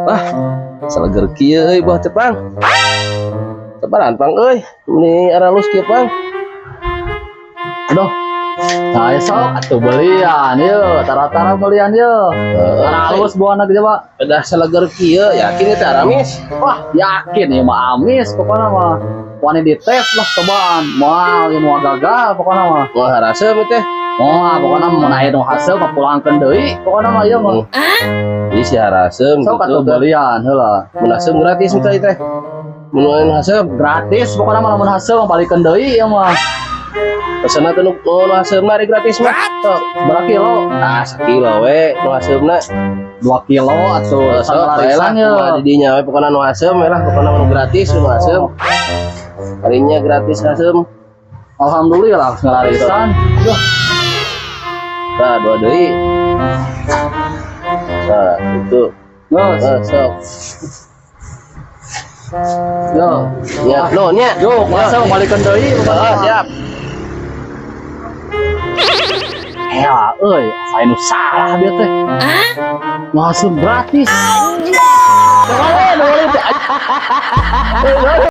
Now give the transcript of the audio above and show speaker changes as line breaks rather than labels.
Wah, saleger kieu euy buah teh, Pang. Sabaran, Pang, euy. Ini aralus kieu, Pang.
Aduh. Nah, ya sok atuh belian yeuh, tara-tara belian yeuh. Aralus buahna ge, Pak.
Udah saleger kieu, yakin itu aramis?
Wah, yakin ya mah amis pokoknya mah. Wani dites lah cobaan. Moal ieu moal gagal pokoknya mah.
Moal haraseum teh.
Moal pokoknya mun aya nu hasil mah pulangkeun deui pokoknya mah ieu mah.
Jadi si haraseum
Sok
gitu
atuh
teh.
Belian heula.
Mun haseum gratis teh teh. Mun anu haseum
Gratis pokoknya mah, lamun hasil mah balikeun deui ieu mah.
Pesenna teh nu haseumna ari gratis mah.
Sok, berapa kilo?
Ah, sakilo we nu haseumna.
2 kilo atuh.
Sok bae lah
Sanglarisan ya.
Kumaha di dinya we, pokona nu haseum we lah, pokona nu gratis nu haseum. Kalinya gratis haseum.
Alhamdulillah ngelarisan. Duh,
Nah, dua deui. Nah, itu.
Geus.
Nah, sok.
Yo.
Ya, no nya.
Yo, masa balikeun deui pokoknya
Ah,
mah.
Siap.
Ya, euy, asa nu salah dia teh. Masuk gratis. Boleh, boleh teh.